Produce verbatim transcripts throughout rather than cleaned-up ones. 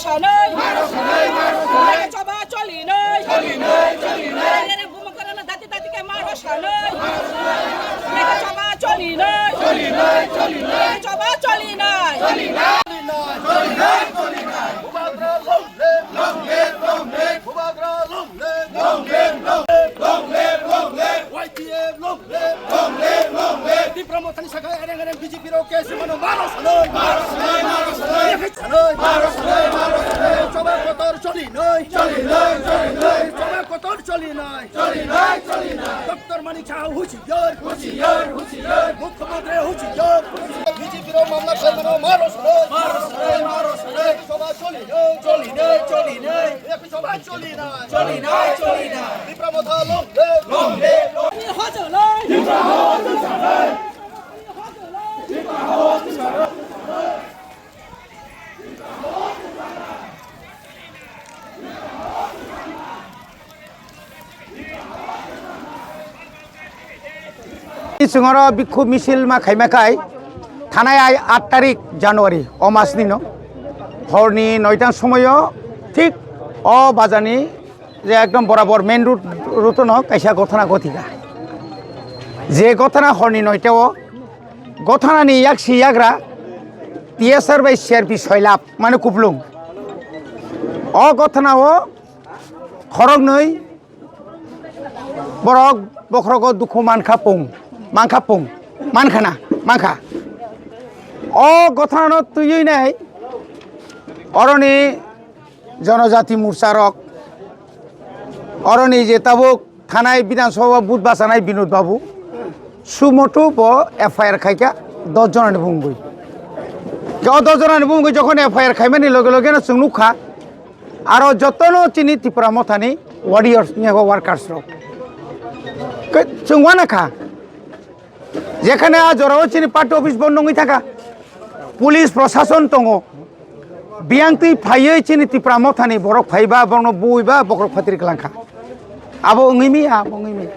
Sanai. Sanai, sanai. Choba choli nai. Choli nai, choli nai. Bumung karana dati dati ke maro sanai. Choba choli nai. Choli nai, choli nai. Choba choli nai. Choli nai, choli nai. Bubagra long live. Long live, long live. Bubagra long live. Long live, long live. Long live, long live. Y T F long live. Long live, long live. Tipra Mothani saka ereng ereng B J P rok case mano maro sanai. Maro sanai, maro sanai. Sanai. Maro sanai, maro sanai. Choba kotor choli nai. Choli nai, choli nai. Choba kotor choli nai. Choli nai, choli nai. Doctor Manik Saha huchiyar. Huchiyar, huchiyar. Mukhyamantri huchiyar. B J P rok mamla khlai mano maro sanai. Maro sanai, maro sanai. Choba choli nai. Choli nai, choli nai. Choba choli nai. Choli nai, choli nai. Tipra Motha long live. Long live, long live. Chwng oro bikhub misil ma khaima khai thanai ai aat tarik January o mas ni no horni noita somoyo thik o bazar ni je ekdom borabor main road, road no kaisa gothana gothika. Je gothana horni noita o gothana ni yaksi yagra T S R bai C R P soilap mane kuplung. O gothana o khoroknwi borok bokhrogo dukhu mankha pung, mankha pung, mankha na, mankha. O gothana no twiwi nai oroni Jonojati Morcha rok, oroni je tabuk thanai Bidhan Sabha vote bachanai Binod Babu, sumoto bo F I R khaikha dos jonani bumungwi. Ke o dos jonani bumungwi jokhon F I R khaimani loge loge no chwng nukha, aro jotono chini Tipra Mothani warriors ni abo workers rok. Ke chwng uanakha, jekhane a jorao chini party office bondo wngwi thangkha, police prosason tongo, biyang twi phaiwi chini Tipra Mothani borok phaiba, borokno buiba, bokhorok phatri kwlangkha. Abo wngwi miya, abo wngwi miya.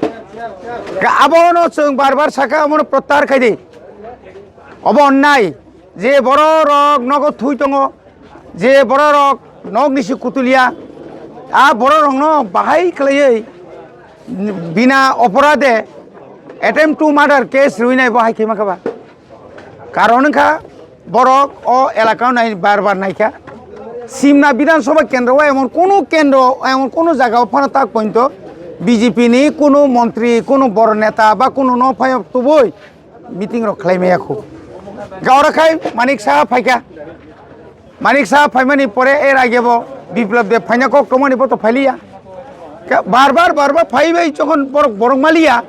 Abono chwng bar bar sakha, abono prottahar khai di. Obo onnai, je bororok nogo thui tongo, je bororok nok nisi kutulia, a bororokno bahai khlaiwi bina oporade attempt to murder case rwinai bo hai khe mankha ba. Karon wngkha borok o elaka o nai bar bar naikha. Simna Bidhan Sabha kendro o emon kono kendro, emon kono jaga o phano tak pointo B J P ni kono montri, kono boro neta ba kono no phai tubui meeting rok khlai maya khu. Gaura khai Manik Saha phaikha. Manik Saha phaimani pore er age bo Biplab Deb phaina kok tongmani bo to phailiya. Ka-, bar bar, bar bar phaibai jokhon borok, borok maliya.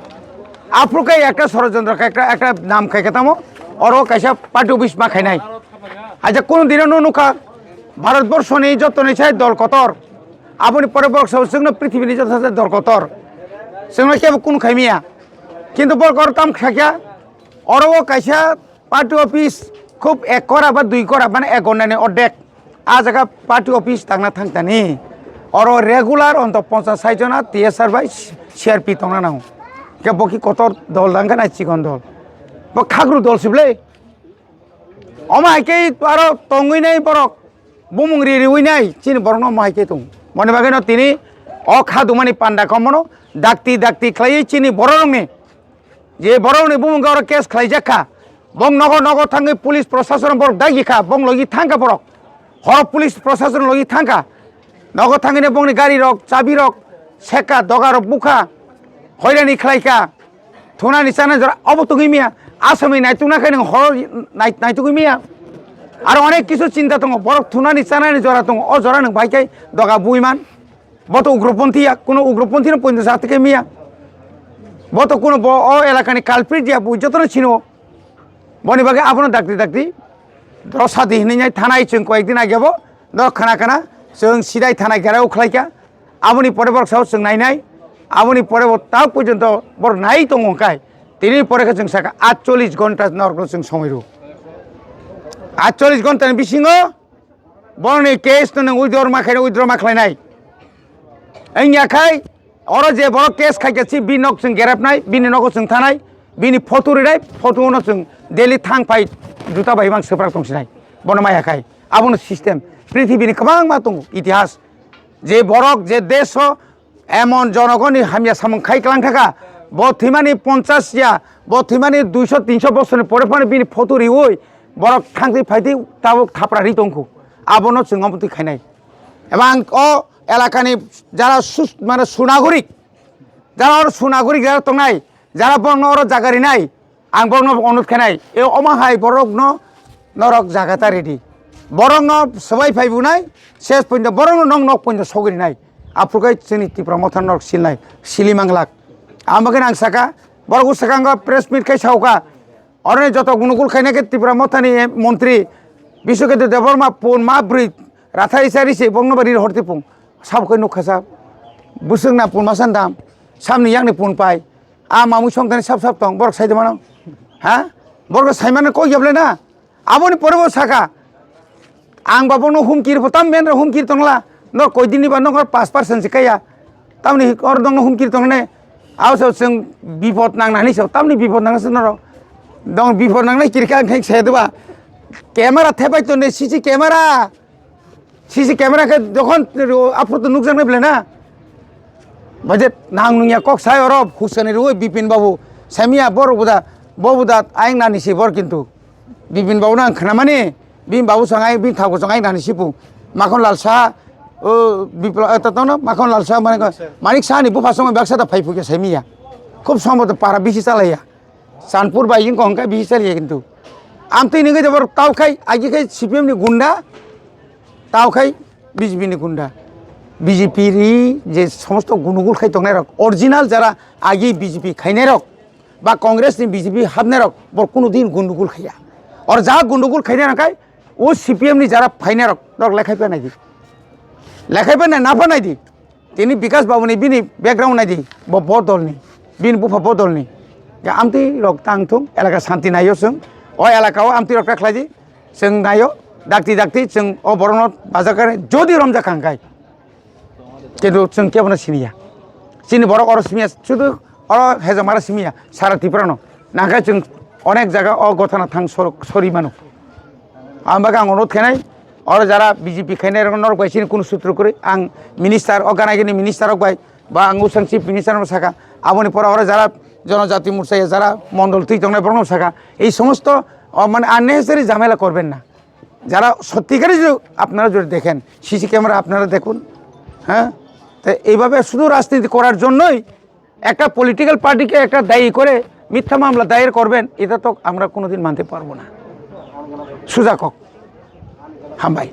Aphuru khai ekta sorojontro khai, ekta, ekta nam khai khe tamo. Oro kaisa party office ma khainai. Aja kono dino no nukha Bharat borso ni joto ni sai dol kotor. Aboni pore borok sao chwngno prithibi ni joto sai dol kotor. Chwngno kebo kono khaimiya. Kintu borok oro tam khaikha. Oro o kaisa party office khub ek kora ba dui kora, mane ek ghonta ni ordek. A jaga party office tangna thangtani. Oro regular onto ponchas sait jona T S R bai C R P tongna nango. Khe bo ki kotor dol dangkha na chikon dol. Bo khagru dol sible. Omo hai khe aro tongwi nai borok. Bumung ri riwi nai chini borokno omo hai khe tong. Moni bagwi no tini o kha dungmani panda komono dakti dakti khlaiwi chini bororokni je borokni bumung oro case khlaijak kha, bong nogo nogo thangwi police prosason borok daigi kha, bong logi thang kha borok, horo police prosason logi thang kha, nogo thangwi bongni gari rok, chabi rok, seka doga rok bukha, hoirani khlai kha, thunani chana jora obo tongwi miya, asomwi naitukna khe nwng horo nai-, naitugwi miya, aro onek kisu chinta tongo, borok thunani chanani jora tongo, o jora nwng bai khe doga bui man. Bo to ugroponthi ya, kuno ugroponthi no poito sa tike miya. Bo to kuno bo o elakani culprit ya, bo jotono sino. Boni bagwi abono dakti dakti dosa di hinwi nai thanai chwng koyek din age bo no khana khana chwng sidai thana gherao khlaikha. Aboni pore borok sao chwng nainai. Aboni pore bo ta porjonto borok nai tongo kai. Tini pore khe chwng saka atchollish ghonta norok chwng somoi rw. Atchollish ghonta ni bisingo Borokni case no nwng withdraw ma khainai, withdraw ma khlainai. Wngya khai oro je borok case khaikha si bini nok chwng gerepnai, bini nogo chwng thanai, bini photo rinai, photo no chwng daily thang phai juta bai mang swprak tongsinai. Bono maya khai. Abono system. Prithibini kwbangma tongo itihas. Je borok je desh o emon jonogoni hamya samung khai klang thaka, bo thwimani ponchash ya, bo thwimani duiso tinso bosorni pore phano bini photo riui borok thangtwi phaitwi tabuk thapra ri tongkhu. Abono chwng omo twi khainai. Ebang o elakani jara sus-, mane sunagorik, jara oro sunagorik jara tongnai, jara borokno oro jaga rinai, ang borokno onut khenai, e omo hai borokno norok jaga ta ridi. Borokno swbai phai bunai, ses pointo borokno nok nok pointo sogri nai. Aphuru kai chini Tipra Motha norok silnai, sili manglak. Ang bagwi ang saka, borok swkango press meet khai sauka. Oroni joto gunugul khaina khe Tipra Mothani montri Biswaketu Debbarma pun ma bwrwi rathai sari se bongno bari hor tipung. Sabo khe nukha sa. Buswk na pun ma san dam. Samni yakni pun pai. A mamui songthani sap sap tong. Borok sai de mano. Ha? Borok sai mano kok yablai na. Aboni pore bo saka. Ang ba bono humkir bo tam men humkir tongla. No koi dinni ba no pass percent se kaya. Tamni or dongno humkir tongne. Aw so chwng bipod nangnani so. Tamni bipod nangna se norok. Dong bipod nangnai kirka ang khe se de ba. Camera thepai tonne C C camera. C C camera khe jokhon aphuru to nukjaknai belai na. Baje nang nungya kok sai oro husani rui Bipin babu. Samiya bor buda, bo buda ayang nani si bor kintu. Bipin babu nang khnamani, bin babu sangai, bin thago sangai nani sipu. Makhon Lal Saha, o, Bipla, eh, tatono, Makhon Lal Saha mane ko, Manik Saha ni bupha songoi baksa da phai phukya samiya. Khub sombo to para bisi chalaiya. Chanpur bai wngkha hwnkhai bisi chaliya kintu. Amtwi nungwi jabor taukhai, agi khai C P M ni gunda, taukhai B J P ni gunda. B J P ri je somosto gundugul khai tongnai rok, original jara agi B J P khainai rok, ba Congress ni B J P hapnai rok, bor kunu din gundugul khaiya. Or ja gundugul khainai rok khai, o C P M ni jara phainai rok, rok lekhai pa nai di. Lekhai pa nai, na pa nai di. Tini Bikas Babu ni bini background nai di, bo bodol ni, bini bupha bodol ni. Ya amtwi rok tang thung, elaka santi naio chwng. O elaka o amtwi rok ta khlai di, chwng naio, dakti dakti chwng o borok no bajakar jodi romjak kang kai. Kintu chwng kebo no siniya. Chini borok oro simiya, sudu oro hejamara simiya, sara Tripura no. Nangkhe chwng onek jaga o gothana thang sor-, sori mano. Ang bagwi ang onurodh khainai, oro jara B J P khainai rok norok bai chini kunu sutro kwrwi, ang minister, o gana gini minister rok bai, ba ang usang chief minister no saka, aboni pore oro jara jonojati morcha ya jara mondol twi tongnai borok no saka, ei somosto, o, mane unnecessary jhamela korben na. যারা সত্যিকারে যদি আপনারা যদি দেখেন, CC camera আপনারা দেখুন, হ্যাঁ, তো এইভাবে শুধু রাজনীতি করার জন্যই একটা পলিটিক্যাল পার্টিকে একটা দায়ী করে মিথ্যা মামলা দায়ের করবেন, এটা তো আমরা কোনোদিন মানতে পারবো না। সুজা কক। হামবাই।